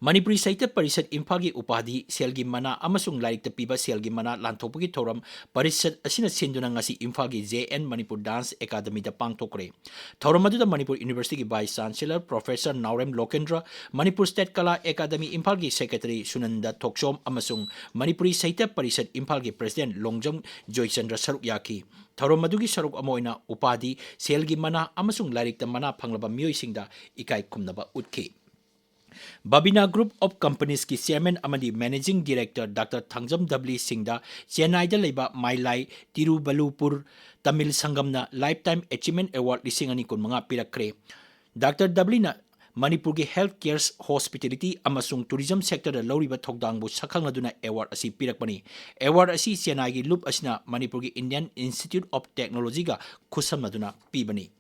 ꯃꯅꯤꯄꯨꯔꯤ ꯁꯥꯍꯤꯇ꯭ꯌ ꯄꯔꯤꯁꯠ ꯏꯝꯐꯥꯜꯒꯤ ꯎꯄꯥꯙꯤ ꯁꯦꯜꯒꯤ ꯃꯅꯥ ꯑꯃꯁꯨꯡ ꯂꯥꯏꯔꯤꯛꯇ ꯄꯤꯕ ꯁꯦꯜꯒꯤ ꯃꯅꯥ ꯂꯥꯟꯊꯣꯛꯄꯒꯤ ꯊꯧꯔꯝ ꯄꯔꯤꯁꯠ ꯑꯁꯤꯅ ꯁꯤꯟꯗꯨꯅ ꯉꯁꯤ ꯏꯝꯐꯥꯜꯒꯤ J N Manipur Dance Academyꯗ ꯄꯥꯡꯊꯣꯛꯈ꯭ꯔꯦ꯫ ꯊꯧꯔꯝ ꯑꯗꯨꯗ ꯃꯅꯤꯄꯨꯔ Universityꯒꯤ Vice Chancellor Professor ꯅꯥꯎꯔꯦꯝ ꯂꯣꯀꯦꯟꯗ꯭ꯔ, Manipur State Kala Academy ꯏꯝꯐꯥꯜꯒꯤ Secretary ꯁꯨꯅꯟꯗ ꯊꯣꯛꯆꯣꯝ ꯑꯃꯁꯨꯡ ꯃꯅꯤꯄꯨꯔꯤ ꯁꯥꯍꯤꯇ꯭ꯌ ꯄꯔꯤꯁꯠ ꯏꯝꯐꯥꯜꯒꯤ President ꯂꯣꯡꯖꯝ ꯖꯣꯏꯆꯟꯗ꯭ꯔ ꯁꯔꯨꯛ ꯌꯥꯈꯤ꯫ ꯊꯧꯔꯝ ꯑꯗꯨꯒꯤ ꯁꯔꯨꯛ ꯑꯃ ꯑꯣꯏꯅ ꯎꯄꯥꯙꯤ, ꯁꯦꯜꯒꯤ ꯃꯅꯥ ꯑꯃꯁꯨꯡ ꯂꯥꯏꯔꯤꯛꯇ ꯃꯅꯥ ꯐꯪꯂꯕ ꯃꯤꯑꯣꯏꯁꯤꯡꯗ ꯏꯀꯥꯏ ꯈꯨꯝꯅꯕ ꯎꯠꯈꯤ꯫ Babina Group of Companiesꯀꯤ Chairman ꯑꯃꯗꯤ Managing Director Doctor ꯊꯥꯡꯖꯝ ꯗꯕꯂꯤ ꯁꯤꯡꯗ ꯆꯦꯟꯅꯥꯏꯗ ꯂꯩꯕ ꯃꯥꯏꯂꯥꯏ ꯇꯤꯔꯨꯕꯂꯨꯄꯨꯔ ꯇꯥꯃꯤꯜ ꯁꯪꯒꯝꯅ Lifetime Achievement Award ꯂꯤꯁꯤꯡ ꯑꯅꯤ ꯀꯨꯟꯃꯉꯥ ꯄꯤꯔꯛꯈ꯭ꯔꯦ꯫ ꯗꯥꯛꯇꯔ ꯗꯕꯂꯤꯅ ꯃꯅꯤꯄꯨꯔꯒꯤ health care, hospitality ꯑꯃꯁꯨꯡ tourism sectorꯗ ꯂꯧꯔꯤꯕ ꯊꯧꯗꯥꯡꯕꯨ ꯁꯛꯈꯪꯅꯗꯨꯅ award ꯑꯁꯤ ꯄꯤꯔꯛꯄꯅꯤ꯫ Award ꯑꯁꯤ ꯆꯦꯟꯅꯥꯏꯒꯤ ꯂꯨꯞ ꯑꯁꯤꯅ ꯃꯅꯤꯄꯨꯔꯒꯤ Indian Institute of Technologyꯒ ꯈꯨꯠꯁꯝꯅꯗꯨꯅ ꯄꯤꯕꯅꯤ꯫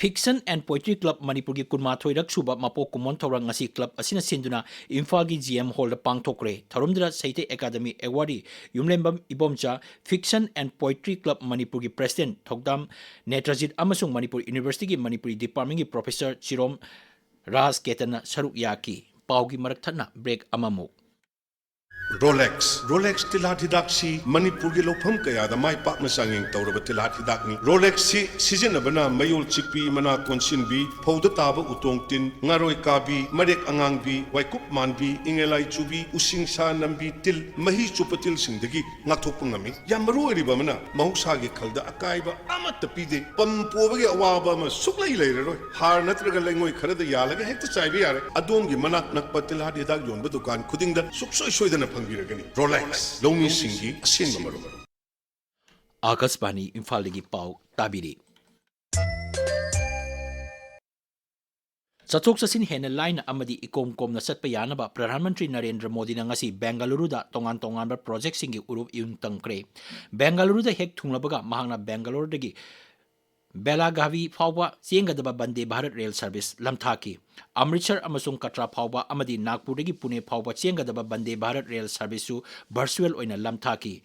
Fiction and Poetry Club ꯃꯅꯤꯄꯨꯔꯒꯤ ꯀꯨꯟꯃꯥꯊꯣꯏꯔꯛ ꯁꯨꯕ ꯃꯄꯣꯛ ꯀꯨꯝꯑꯣꯟ ꯊꯧꯔꯝ ꯉꯁꯤ club ꯑꯁꯤꯅ ꯁꯤꯟꯗꯨꯅ ꯏꯝꯐꯥꯜꯒꯤ G M Hallꯗ ꯄꯥꯡꯊꯣꯛꯈ꯭ꯔꯦ꯫ ꯊꯧꯔꯝꯗꯨꯗ Sahitya academy awardee Yumlembam Ibomcha, Fiction and Poetry Club ꯃꯅꯤꯄꯨꯔꯒꯤ president ꯊꯧꯗꯥꯝ ꯅꯦꯇ꯭ꯔꯖꯤꯠ ꯑꯃꯁꯨꯡ ꯃꯅꯤꯄꯨꯔ Universityꯒꯤ ꯃꯅꯤꯄꯨꯔꯤ departmentꯀꯤ professor ꯆꯤꯔꯣꯝ ꯔꯥꯖ ꯀꯦꯇꯟꯅ ꯁꯔꯨꯛ ꯌꯥꯈꯤ꯫ ꯄꯥꯎꯒꯤ ꯃꯔꯛ ꯊꯠꯅ break ꯑꯃꯃꯨꯛ꯫ ꯔꯣꯂꯦꯛꯁ꯫ ꯔꯣꯂꯦꯛꯁ ꯇꯤꯜꯍꯥꯠ ꯍꯤꯗꯥꯛꯁꯤ ꯃꯅꯤꯄꯨꯔꯒꯤ ꯂꯧꯐꯝ ꯀꯌꯥꯗ ꯃꯥꯏ ꯄꯥꯛꯅ ꯆꯥꯡꯌꯦꯡ ꯇꯧꯔꯕ ꯇꯤꯜꯍꯥꯠ ꯍꯤꯗꯥꯛꯅꯤ꯫ ꯔꯣꯂꯦꯛꯁꯁꯤ ꯁꯤꯖꯤꯟꯅꯕꯅ ꯃꯌꯣꯜ ꯆꯤꯛꯄꯤ, ꯃꯅꯥ ꯀꯣꯟꯁꯤꯟꯕꯤ, ꯐꯧꯗ ꯇꯥꯕ ꯎꯇꯣꯡ ꯇꯤꯟ, ꯉꯥꯔꯣꯏ ꯀꯥꯕꯤ, ꯃꯔꯦꯛ ꯑꯉꯥꯡꯕꯤ, ꯋꯥꯏꯀꯨꯞ ꯃꯥꯟꯕꯤ, ꯏꯉꯦꯂꯥꯏ ꯆꯨꯕꯤ, ꯎꯁꯤꯡꯁꯥ ꯅꯝꯕꯤ, ꯇꯤꯜ, ꯃꯍꯤ ꯆꯨꯞꯄ ꯇꯤꯜꯁꯤꯡꯗꯒꯤ ꯉꯥꯛꯊꯣꯛꯄ ꯉꯝꯃꯤ꯫ ꯌꯥꯝ ꯃꯔꯨ ꯑꯣꯏꯔꯤꯕ ꯑꯃꯅ, ꯃꯍꯧꯁꯥꯒꯤ ꯈꯜꯗ ꯑꯀꯥꯏꯕ ꯑꯃꯠꯇ ꯄꯤꯗꯦ꯫ ꯄꯝ ꯄꯣꯕꯒꯤ ꯑꯋꯥꯕ ꯑꯃ ꯁꯨꯛꯂꯩ ꯂꯩꯔꯔꯣꯏ꯫ ꯍꯥꯔ ꯅꯠꯇ꯭ꯔꯒ ꯂꯩꯉꯣꯏ ꯈꯔꯗ ꯌꯥꯜꯂꯒ ꯍꯦꯛꯇ ꯆꯥꯏꯕ ꯌꯥꯔꯦ꯫ ꯑꯗꯣꯝꯒꯤ ꯃꯅꯥꯛ ꯅꯛꯄ ꯇꯤꯜꯍꯥꯠ ꯍꯤꯗꯥꯛ ꯌꯣꯟꯕ ꯗꯨꯀꯥꯟ ꯈꯨꯗꯤꯡꯗ ꯁꯨꯛꯁꯣꯏ ꯁꯣꯏꯗꯅ ꯐꯪꯕꯤꯔꯒꯅꯤ꯫ ꯔꯣꯂꯦꯛꯁ, ꯂꯧꯃꯤꯁꯤꯡꯒꯤ ꯑꯁꯦꯡꯕ ꯃꯔꯨꯞ꯫ ꯑꯥꯀꯥꯁꯕꯥꯅꯤ ꯏꯝꯐꯥꯜꯗꯒꯤ ꯄꯥꯎ ꯇꯥꯕꯤꯔꯤ꯫ ꯆꯠꯊꯣꯛ ꯆꯠꯁꯤꯟ ꯍꯦꯟꯅ ꯂꯥꯏꯅ ꯑꯃꯗꯤ ꯏꯀꯣꯝ ꯀꯣꯝꯅ ꯆꯠꯄ ꯌꯥꯅꯕ ꯄ꯭ꯔꯙꯥꯟ ꯃꯟꯇ꯭ꯔꯤ ꯅꯔꯦꯟꯗ꯭ꯔ ꯃꯣꯗꯤꯅ ꯉꯁꯤ ꯕꯦꯡꯒꯂꯨꯔꯨꯗ ꯇꯣꯉꯥꯟ ꯇꯣꯉꯥꯟꯕ projectꯁꯤꯡꯒꯤ ꯎꯔꯨꯞ ꯏꯌꯨꯡ ꯇꯝꯈ꯭ꯔꯦ꯫ ꯕꯦꯡꯒꯂꯨꯔꯨꯗ ꯍꯦꯛ ꯊꯨꯡꯂꯕꯒ ꯃꯍꯥꯛꯅ ꯕꯦꯡꯒꯂꯣꯔꯗꯒꯤ ꯕꯦꯂꯥꯒꯥꯚꯤ ꯐꯥꯎꯕ ꯆꯦꯟꯒꯗꯕ ꯕꯟꯗꯦ ꯚꯥꯔꯠ ꯔꯦꯜ ꯁꯔꯚꯤꯁ ꯂꯝꯊꯥꯈꯤ꯫ ꯑꯃ꯭ꯔꯤꯠꯁꯔ ꯑꯃꯁꯨꯡ ꯀꯠꯔꯥ ꯐꯥꯎꯕ ꯑꯃꯗꯤ ꯅꯥꯒꯄꯨꯔꯗꯒꯤ ꯄꯨꯅꯦ ꯐꯥꯎꯕ ꯆꯦꯟꯒꯗꯕ ꯕꯟꯗꯦ ꯚꯥꯔꯠ ꯔꯦꯜ ꯁꯔꯚꯤꯁꯁꯨ virtual ꯑꯣꯏꯅ ꯂꯝꯊꯥꯈꯤ꯫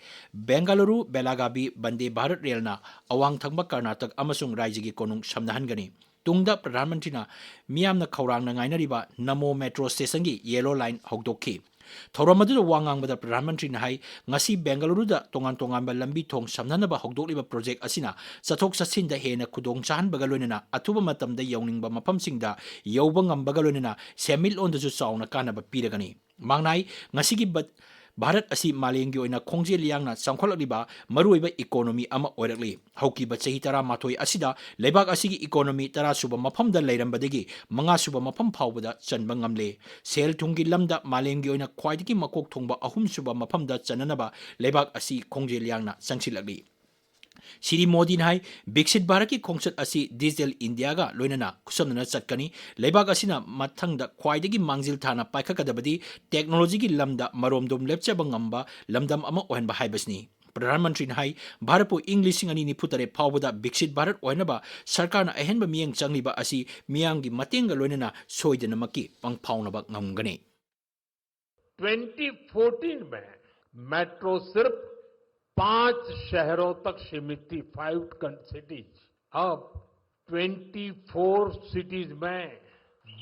ꯕꯦꯡꯒꯂꯨꯔꯨ ꯕꯦꯂꯥꯒꯥꯚꯤ ꯕꯟꯗꯦ ꯚꯥꯔꯠ ꯔꯦꯜꯅ ꯑꯋꯥꯡ ꯊꯪꯕ ꯀꯔꯅꯥꯇꯛ ꯑꯃꯁꯨꯡ ꯔꯥꯖ꯭ꯌꯒꯤ ꯀꯣꯅꯨꯡ ꯁꯝꯅꯍꯟꯒꯅꯤ꯫ ꯇꯨꯡꯗ ꯄ꯭ꯔꯙꯥꯟ ꯃꯟꯇ꯭ꯔꯤꯅ ꯃꯤꯌꯥꯝꯅ ꯈꯧꯔꯥꯡꯅ ꯉꯥꯏꯅꯔꯤꯕ ꯅꯃꯣ ꯃꯦꯇ꯭ꯔꯣ ꯁ꯭ꯇꯦꯁꯟꯒꯤ ꯌꯦꯂꯣ ꯂꯥꯏꯟ ꯍꯧꯗꯣꯛꯈꯤ꯫ ꯊꯧꯔꯝ ꯑꯗꯨꯗ ꯋꯥ ꯉꯥꯡꯕꯗ ꯄ꯭ꯔꯙꯥꯟ ꯃꯟꯇ꯭ꯔꯤꯅ ꯍꯥꯏ, ꯉꯁꯤ ꯕꯦꯡꯒꯂꯨꯔꯨꯗ ꯇꯣꯉꯥꯟ ꯇꯣꯉꯥꯟꯕ ꯂꯝꯕꯤ ꯊꯣꯡ ꯁꯝꯅꯅꯕ ꯍꯧꯗꯣꯛꯂꯤꯕ project ꯑꯁꯤꯅ ꯆꯠꯊꯣꯛ ꯆꯠꯁꯤꯟꯗ ꯍꯦꯟꯅ ꯈꯨꯗꯣꯡ ꯆꯥꯍꯟꯕꯒ ꯂꯣꯏꯅꯅ ꯑꯊꯨꯕ ꯃꯇꯝꯗ ꯌꯧꯅꯤꯡꯕ ꯃꯐꯝꯁꯤꯡꯗ ꯌꯧꯕ ꯉꯝꯕꯒ ꯂꯣꯏꯅꯅ ꯁꯦꯟꯃꯤꯠꯂꯣꯟꯗꯁꯨ ꯆꯥꯎꯅ ꯀꯥꯟꯅꯕ ꯄꯤꯔꯒꯅꯤ꯫ ꯃꯍꯥꯛꯅ ꯍꯥꯏ, ꯉꯁꯤꯒꯤ ꯚ-, ꯚꯥꯔꯠ ꯑꯁꯤ ꯃꯥꯂꯦꯝꯒꯤ ꯑꯣꯏꯅ ꯈꯣꯡꯖꯦꯜ ꯌꯥꯡꯅ ꯆꯥꯎꯈꯠꯂꯛꯂꯤꯕ ꯃꯔꯨꯑꯣꯏꯕ economy ꯑꯃ ꯑꯣꯏꯔꯛꯂꯤ꯫ ꯍꯧꯈꯤꯕ ꯆꯍꯤ ꯇꯔꯥꯃꯥꯊꯣꯏ ꯑꯁꯤꯗ ꯂꯩꯕꯥꯛ ꯑꯁꯤꯒꯤ economy ꯇꯔꯥ ꯁꯨꯕ ꯃꯐꯝꯗ ꯂꯩꯔꯝꯕꯗꯒꯤ ꯃꯉꯥ ꯁꯨꯕ ꯃꯐꯝ ꯐꯥꯎꯕꯗ ꯆꯟꯕ ꯉꯝꯂꯦ꯫ ꯁꯦꯜ ꯊꯨꯝꯒꯤ ꯂꯝꯗ ꯃꯥꯂꯦꯝꯒꯤ ꯑꯣꯏꯅ ꯈ꯭ꯋꯥꯏꯗꯒꯤ ꯃꯀꯣꯛ ꯊꯣꯡꯕ ꯑꯍꯨꯝ ꯁꯨꯕ ꯃꯐꯝꯗ ꯆꯟꯅꯅꯕ ꯂꯩꯕꯥꯛ ꯑꯁꯤ ꯈꯣꯡꯖꯦꯜ ꯌꯥꯡꯅ ꯆꯪꯁꯤꯜꯂꯛꯂꯤ꯫ ꯁ꯭ꯔꯤ ꯃꯣꯗꯤꯅ ꯍꯥꯏ, ꯕꯤꯛꯁꯤꯠ ꯚꯥꯔꯠꯀꯤ ꯈꯣꯡꯆꯠ ꯑꯁꯤ digital ꯏꯟꯗꯤꯌꯥꯒ ꯂꯣꯏꯅꯅ ꯈꯨꯠꯁꯝꯅꯅ ꯆꯠꯀꯅꯤ꯫ ꯂꯩꯕꯥꯛ ꯑꯁꯤꯅ ꯃꯊꯪꯗ ꯈ꯭ꯋꯥꯏꯗꯒꯤ ꯃꯥꯡꯖꯤꯜ ꯊꯥꯅ ꯄꯥꯏꯈꯠꯀꯗꯕꯗꯤ technologyꯒꯤ ꯂꯝꯗ ꯃꯔꯣꯝꯗꯣꯝ ꯂꯦꯞꯆꯕ ꯉꯝꯕ ꯂꯝꯗꯝ ꯑꯃ ꯑꯣꯏꯍꯟꯕ ꯍꯥꯏꯕꯁꯤꯅꯤ꯫ ꯄ꯭ꯔꯙꯥꯟ ꯃꯟꯇ꯭ꯔꯤꯅ ꯍꯥꯏ, ꯚꯥꯔꯠꯄꯨ ꯏꯪ ꯂꯤꯁꯤꯡ ꯑꯅꯤ ꯅꯤꯐꯨ ꯇꯔꯦꯠ ꯐꯥꯎꯕꯗ ꯕꯤꯛꯁꯤꯠ ꯚꯥꯔꯠ ꯑꯣꯏꯅꯕ ꯁꯔꯀꯥꯔꯅ ꯑꯍꯦꯟꯕ ꯃꯤꯠꯌꯦꯡ ꯆꯪꯂꯤꯕ ꯑꯁꯤ ꯃꯤꯌꯥꯝꯒꯤ ꯃꯇꯦꯡꯒ ꯂꯣꯏꯅꯅ ꯁꯣꯏꯗꯅꯃꯛꯀꯤ ꯄꯪꯐꯥꯎꯅꯕ ꯉꯝꯒꯅꯤ꯫ ट्वेंटी फ़ोर्टीन में मेट्रो सिर्फ पांच शहरों तक सीमित थी, फाइव सिटीज। अब ट्वेंटी फ़ोर सिटीज में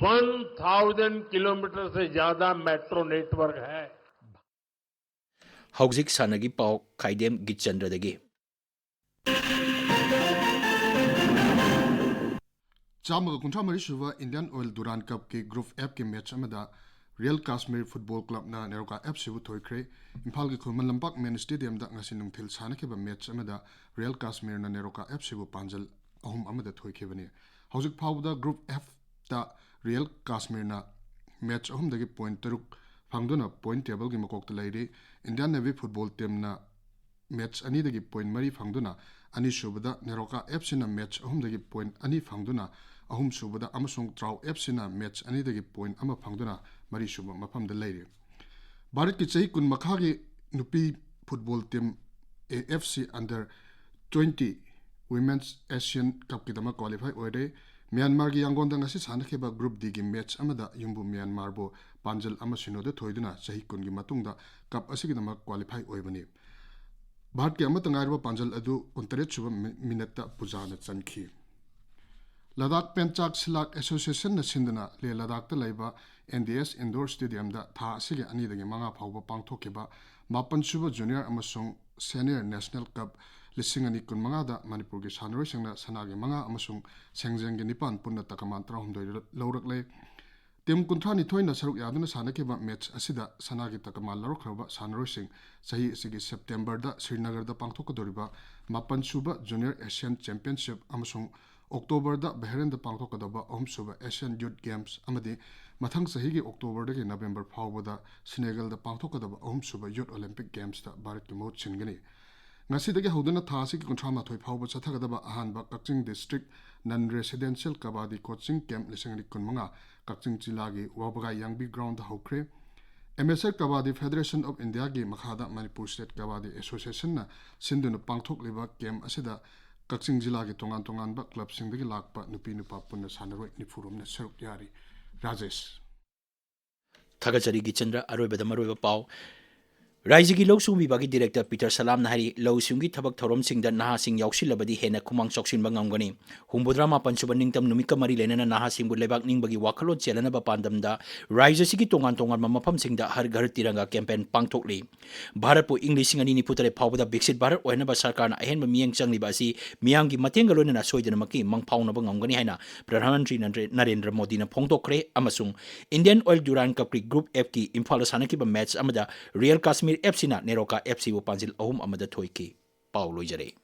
वन थाउजेंड किलोमीटर से ज्यादा मेट्रो नेटवर्क है। ꯍꯧꯖꯤꯛ ꯁꯥꯟꯅꯒꯤ ꯄꯥꯎ ꯈꯥꯏꯗꯦꯝ ꯒꯤꯆꯟꯗ꯭ꯔꯗꯒꯤ꯫ ꯆꯥꯝꯃꯒ ꯀꯨꯟꯊ꯭ꯔꯥ ꯃꯔꯤ ꯁꯨꯕ ꯏꯟꯗꯤꯌꯥꯟ ꯑꯣꯏꯜ ꯗꯨꯔꯥꯟ ꯀꯞꯀꯤ ꯒ꯭ꯔꯨꯞ ꯑꯦꯐꯀꯤ ꯃꯦꯠꯆ ꯑꯃꯗ ꯔꯤꯌꯦꯜ ꯀꯥꯁꯃꯤꯔ ꯐꯨꯠꯕꯣꯜ ꯀ꯭ꯂꯕꯅ ꯅꯦꯔꯣꯀꯥ ꯑꯦꯐ ꯁꯤꯕꯨ ꯊꯣꯏꯈ꯭ꯔꯦ꯫ ꯏꯝꯐꯥꯜꯒꯤ ꯈꯨꯃꯟ ꯂꯝꯄꯥꯛ ꯃꯦꯟ ꯁ꯭ꯇꯦꯗꯤꯌꯝꯗ ꯉꯁꯤ ꯅꯨꯡꯊꯤꯜ ꯁꯥꯟꯅꯈꯤꯕ ꯃꯦꯠꯆ ꯑꯃꯗ ꯔꯤꯌꯦꯜ ꯀꯥꯁꯃꯤꯔꯅ ꯅꯦꯔꯣꯀꯥ ꯑꯦꯐ ꯁꯤꯕꯨ ꯄꯥꯟꯖꯜ ꯑꯍꯨꯝ ꯑꯃꯗ ꯊꯣꯏꯈꯤꯕꯅꯤ꯫ ꯍꯧꯖꯤꯛ ꯐꯥꯎꯕꯗ ꯒ꯭ꯔꯨꯞ ꯑꯦꯐꯇ ꯔꯤꯌꯦꯜ ꯀꯥꯁꯃꯤꯔꯅ ꯃꯦꯠꯆ ꯑꯍꯨꯝꯗꯒꯤ ꯄꯣꯏꯟꯠ ꯇꯔꯨꯛ ꯐꯪꯗꯨꯅ ꯄꯣꯏꯟꯠ ꯇꯦꯕꯜꯒꯤ ꯃꯀꯣꯛꯇ ꯂꯩꯔꯤ꯫ ꯏꯟꯗꯤꯌꯥꯟ ꯅꯦꯚꯤ ꯐꯨꯠꯕꯣꯜ ꯇꯤꯝꯅ ꯃꯦꯠꯆ ꯑꯅꯤꯗꯒꯤ ꯄꯣꯏꯟꯠ ꯃꯔꯤ ꯐꯪꯗꯨꯅ ꯑꯅꯤꯁꯨꯕꯗ, ꯅꯦꯔꯣꯀꯥ ꯑꯦꯐ ꯁꯤꯅ ꯃꯦꯠꯆ ꯑꯍꯨꯝꯗꯒꯤ ꯄꯣꯏꯟꯠ ꯑꯅꯤ ꯐꯪꯗꯨꯅ ꯑꯍꯨꯝꯁꯨꯕꯗ ꯑꯃꯁꯨꯡ ꯇ꯭ꯔꯥꯎ ꯑꯦꯐ ꯁꯤꯅ ꯃꯦꯠꯆ ꯑꯅꯤꯗꯒꯤ ꯄꯣꯏꯟꯠ ꯑꯃ ꯐꯪꯗꯨꯅ ꯃꯔꯤꯁꯨꯕ ꯃꯐꯝꯗ ꯂꯩꯔꯤ꯫ ꯚꯥꯔꯠꯀꯤ ꯆꯍꯤ ꯀꯨꯟ ꯃꯈꯥꯒꯤ ꯅꯨꯄꯤ football team A F C under twenty women's Asian ꯀꯞꯀꯤꯗꯃꯛ ꯀ꯭ꯋꯥꯂꯤꯐꯥꯏ ꯑꯣꯏꯔꯦ꯫ ꯃ꯭ꯌꯥꯟꯃꯥꯔꯒꯤ ꯌꯥꯡꯒꯣꯟꯗ ꯉꯁꯤ ꯁꯥꯟꯅꯈꯤꯕ ꯒ꯭ꯔꯨꯞ ꯗꯤꯒꯤ ꯃꯦꯠꯆ ꯑꯃꯗ ꯌꯨꯝꯕꯨ ꯃ꯭ꯌꯥꯟꯃꯥꯔꯕꯨ ꯄꯥꯟꯖꯜ ꯑꯃ ꯁꯤꯅꯣꯗ ꯊꯣꯏꯗꯨꯅ ꯆꯍꯤ ꯀꯨꯟꯒꯤ ꯃꯇꯨꯡꯗ ꯀꯞ ꯑꯁꯤꯒꯤꯗꯃꯛ ꯀ꯭ꯋꯥꯂꯤꯐꯥꯏ ꯑꯣꯏꯕꯅꯤ꯫ ꯚꯥꯔꯠꯀꯤ ꯑꯃꯠꯇ ꯉꯥꯏꯔꯕ ꯄꯥꯟꯖꯜ ꯑꯗꯨ ꯀꯨꯟꯇꯔꯦꯠ ꯁꯨꯕ ꯃꯤ-, ꯃꯤꯅꯠꯇ ꯄꯨꯖꯥꯅ ꯆꯟꯈꯤ꯫ ꯂꯗꯥꯈ ꯄꯦꯟꯆꯥꯛ ꯁꯤꯂꯥꯛ ꯑꯦꯁꯣꯁꯤꯌꯦꯁꯟꯅ ꯁꯤꯟꯗꯨꯅ ꯂꯦ ꯂꯗꯥꯈꯇ ꯂꯩꯕ ꯑꯦꯟ ꯗꯤ ꯑꯦꯁ ꯏꯟꯗꯣꯔ ꯁ꯭ꯇꯦꯗꯤꯌꯝꯗ ꯊꯥ ꯑꯁꯤꯒꯤ ꯑꯅꯤꯗꯒꯤ ꯃꯉꯥ ꯐꯥꯎꯕ ꯄꯥꯡꯊꯣꯛꯈꯤꯕ ꯃꯥꯄꯟ ꯁꯨꯕ ꯖꯨꯅꯤꯌꯔ ꯑꯃꯁꯨꯡ ꯁꯦꯅꯤꯌꯔ ꯅꯦꯁꯅꯦꯜ ꯀꯞ ꯂꯤꯁꯤꯡ ꯑꯅꯤ ꯀꯨꯟꯃꯉꯥꯗ ꯃꯅꯤꯄꯨꯔꯒꯤ ꯁꯥꯟꯅꯔꯣꯏꯁꯤꯡꯅ ꯁꯅꯥꯒꯤ ꯃꯉꯥ ꯑꯃꯁꯨꯡ ꯁꯦꯡꯖꯦꯡꯒꯤ ꯅꯤꯄꯥꯟ ꯄꯨꯟꯅ ꯇꯀꯃꯥꯟ ꯇꯔꯥꯍꯨꯝꯗꯣꯏ ꯂꯧꯔꯛꯂꯦ꯫ ꯇꯤꯝ ꯀꯨꯟꯊ꯭ꯔꯥ ꯅꯤꯊꯣꯏꯅ ꯁꯔꯨꯛ ꯌꯥꯗꯨꯅ ꯁꯥꯟꯅꯈꯤꯕ ꯃꯦꯠꯆ ꯑꯁꯤꯗ ꯁꯅꯥꯒꯤ ꯇꯀꯃꯥꯟ ꯂꯧꯔꯛꯈ꯭ꯔꯕ ꯁꯥꯟꯅꯔꯣꯏꯁꯤꯡ ꯆꯍꯤ ꯑꯁꯤꯒꯤ ꯁꯦꯞꯇꯦꯝꯕꯔꯗ ꯁ꯭ꯔꯤꯅꯒꯔꯗ ꯄꯥꯡꯊꯣꯛꯀꯗꯧꯔꯤꯕ ꯃꯥꯄꯟ ꯁꯨꯕ ꯖꯨꯅꯤꯌꯔ ꯑꯦꯁꯤꯌꯥꯟ ꯆꯦꯝꯄꯤꯌꯟꯁꯤꯞ ꯑꯃꯁꯨꯡ ꯑꯣꯛꯇꯣꯕꯔꯗ ꯕꯍꯔꯦꯟꯗ ꯄꯥꯡꯊꯣꯛꯀꯗꯕ ꯑꯍꯨꯝꯁꯨꯕ ꯑꯦꯁꯤꯌꯥꯟ ꯌꯨꯠ ꯒꯦꯝꯁ ꯑꯃꯗꯤ ꯃꯊꯪ ꯆꯍꯤꯒꯤ ꯑꯣꯛꯇꯣꯕꯔꯗꯒꯤ ꯅꯕꯦꯝꯕꯔ ꯐꯥꯎꯕꯗ ꯁꯤꯅꯦꯒꯜꯗ ꯄꯥꯡꯊꯣꯛꯀꯗꯕ ꯑꯍꯨꯝꯁꯨꯕ ꯌꯨꯠ ꯑꯣꯂꯤꯝꯄꯤꯛ ꯒꯦꯝꯁꯇ ꯚꯥꯔꯠꯀꯤ ꯃꯍꯨꯠ ꯁꯤꯟꯒꯅꯤ꯫ ꯉꯁꯤꯗꯒꯤ ꯍꯧꯗꯨꯅ ꯊꯥ ꯑꯁꯤꯒꯤ ꯀꯨꯟꯊ꯭ꯔꯥ ꯃꯥꯊꯣꯏ ꯐꯥꯎꯕ ꯆꯠꯊꯒꯗꯕ ꯑꯍꯥꯟꯕ ꯀꯛꯆꯤꯡ ꯗꯤꯁꯇ꯭ꯔꯤꯛ ꯅꯟ ꯔꯦꯁꯤꯗꯦꯟꯁꯤꯌꯦꯜ ꯀꯕꯥꯗꯤ ꯀꯣꯆꯤꯡ ꯀꯦꯝꯞ ꯂꯤꯁꯤꯡ ꯑꯅꯤ ꯀꯨꯟꯃꯉꯥ ꯀꯛꯆꯤꯡ ꯖꯤꯂꯥꯒꯤ ꯋꯥꯕꯒꯥꯏ ꯌꯥꯡꯕꯤ ꯒ꯭ꯔꯥꯎꯟꯗ ꯍꯧꯈ꯭ꯔꯦ꯫ M S F kabaddi federation of ꯏꯟꯗꯤꯌꯥꯒꯤ ꯃꯈꯥꯗ ꯃꯅꯤꯄꯨꯔ ꯁ꯭ꯇꯦꯠ ꯀꯕꯥꯗꯤ ꯑꯦꯁꯣꯁꯤꯌꯦꯁꯟꯅ ꯁꯤꯟꯗꯨꯅ ꯄꯥꯡꯊꯣꯛꯂꯤꯕ ꯀꯦꯝꯞ ꯑꯁꯤꯗ ꯀꯛꯆꯤꯡ ꯖꯤꯂꯥꯒꯤ ꯇꯣꯉꯥꯟ ꯇꯣꯉꯥꯟꯕ ꯀ꯭ꯂꯕꯁꯤꯡꯗꯒꯤ ꯂꯥꯛꯄ ꯅꯨꯄꯤ ꯅꯨꯄꯥ ꯄꯨꯟꯅ ꯁꯥꯟꯅꯔꯣꯏ ꯅꯤꯐꯨ ꯔꯣꯝꯅ ꯁꯔꯨꯛ ꯌꯥꯔꯤ꯫ ꯔꯥꯖꯦꯁ꯫ ꯊꯥꯒꯠꯆꯔꯤ ꯒꯤꯆꯟꯗ꯭ꯔ꯫ ꯑꯔꯣꯏꯕꯗ ꯃꯔꯨꯑꯣꯏꯕ ꯄꯥꯎ꯫ ꯔꯥꯏꯖꯒꯤ ꯂꯧꯎ ꯁꯤꯡꯎ ꯕꯤꯚꯥꯒꯀꯤ ꯗꯤꯔꯦꯛꯇꯔ ꯄꯤꯇꯔ ꯁꯂꯥꯝꯅ ꯍꯥꯏꯔꯤ, ꯂꯧꯎ ꯁꯤꯡꯎꯒꯤ ꯊꯕꯛ ꯊꯧꯔꯝꯁꯤꯡꯗ ꯅꯍꯥꯁꯤꯡ ꯌꯥꯎꯁꯤꯜꯂꯕꯗꯤ ꯍꯦꯟꯅ ꯈꯨꯃꯥꯡ ꯆꯥꯎꯁꯤꯟꯕ ꯉꯝꯒꯅꯤ꯫ ꯍꯨꯝꯐꯨꯇꯔꯥ ꯃꯥꯄꯟ ꯁꯨꯕ ꯅꯤꯡꯇꯝ ꯅꯨꯃꯤꯠꯀ ꯃꯔꯤ ꯂꯩꯅꯅ ꯅꯍꯥꯁꯤꯡꯕꯨ ꯂꯩꯕꯥꯛ ꯅꯤꯡꯕꯒꯤ ꯋꯥꯈꯜꯂꯣꯟ ꯆꯦꯜꯍꯟꯅꯕ ꯄꯥꯟꯗꯝꯗ ꯔꯥꯏꯖ ꯑꯁꯤꯒꯤ ꯇꯣꯉꯥꯟ ꯇꯣꯉꯥꯟꯕ ꯃꯐꯝꯁꯤꯡꯗ ꯍꯔ ꯘꯔ ꯇꯤꯔꯪꯒꯥ ꯀꯦꯝꯄꯦꯟ ꯄꯥꯡꯊꯣꯛꯂꯤ꯫ ꯚꯥꯔꯠꯄꯨ ꯏꯪ ꯂꯤꯁꯤꯡ ꯑꯅꯤ ꯅꯤꯐꯨ ꯇꯔꯦꯠ ꯐꯥꯎꯕꯗ ꯕꯤꯛꯁꯤꯠ ꯚꯥꯔꯠ ꯑꯣꯏꯍꯟꯅꯕ ꯁꯔꯀꯥꯔꯅ ꯑꯍꯦꯟꯕ ꯃꯤꯠꯌꯦꯡ ꯆꯪꯂꯤꯕ ꯑꯁꯤ ꯃꯤꯌꯥꯝꯒꯤ ꯃꯇꯦꯡꯒ ꯂꯣꯏꯅꯅ ꯁꯣꯏꯗꯅꯃꯛꯀꯤ ꯃꯪ ꯐꯥꯎꯅꯕ ꯉꯝꯒꯅꯤ ꯍꯥꯏꯅ ꯄ꯭ꯔꯙꯥꯟ ꯃꯟꯇ꯭ꯔꯤ ꯅꯔꯦꯟꯗ꯭ꯔ ꯃꯣꯗꯤꯅ ꯐꯣꯡꯗꯣꯛꯈ꯭ꯔꯦ꯫ ꯑꯃꯁꯨꯡ ꯏꯟꯗꯤꯌꯟ ꯑꯣꯏꯜ ꯗꯨꯔꯥꯟ ꯀꯞꯀꯤ ꯒ꯭ꯔꯨꯞ ꯑꯦꯐꯀꯤ ꯏꯝꯐꯥꯜꯗ ꯁꯥꯟꯅꯈꯤꯕ ꯃꯦꯆ ꯑꯃꯗ ꯔꯤꯌꯦꯜ ꯀꯥꯁꯃꯤꯔ ꯑꯦꯐꯁꯤꯅ ꯅꯦꯔꯣꯀꯥ ꯑꯦꯐꯁꯤꯕꯨ ꯄꯥꯟꯖꯤꯜ ꯑꯍꯨꯝ ꯑꯃꯗ ꯊꯣꯏꯈꯤ꯫ ꯄꯥꯎ ꯂꯣꯏꯖꯔꯦ꯫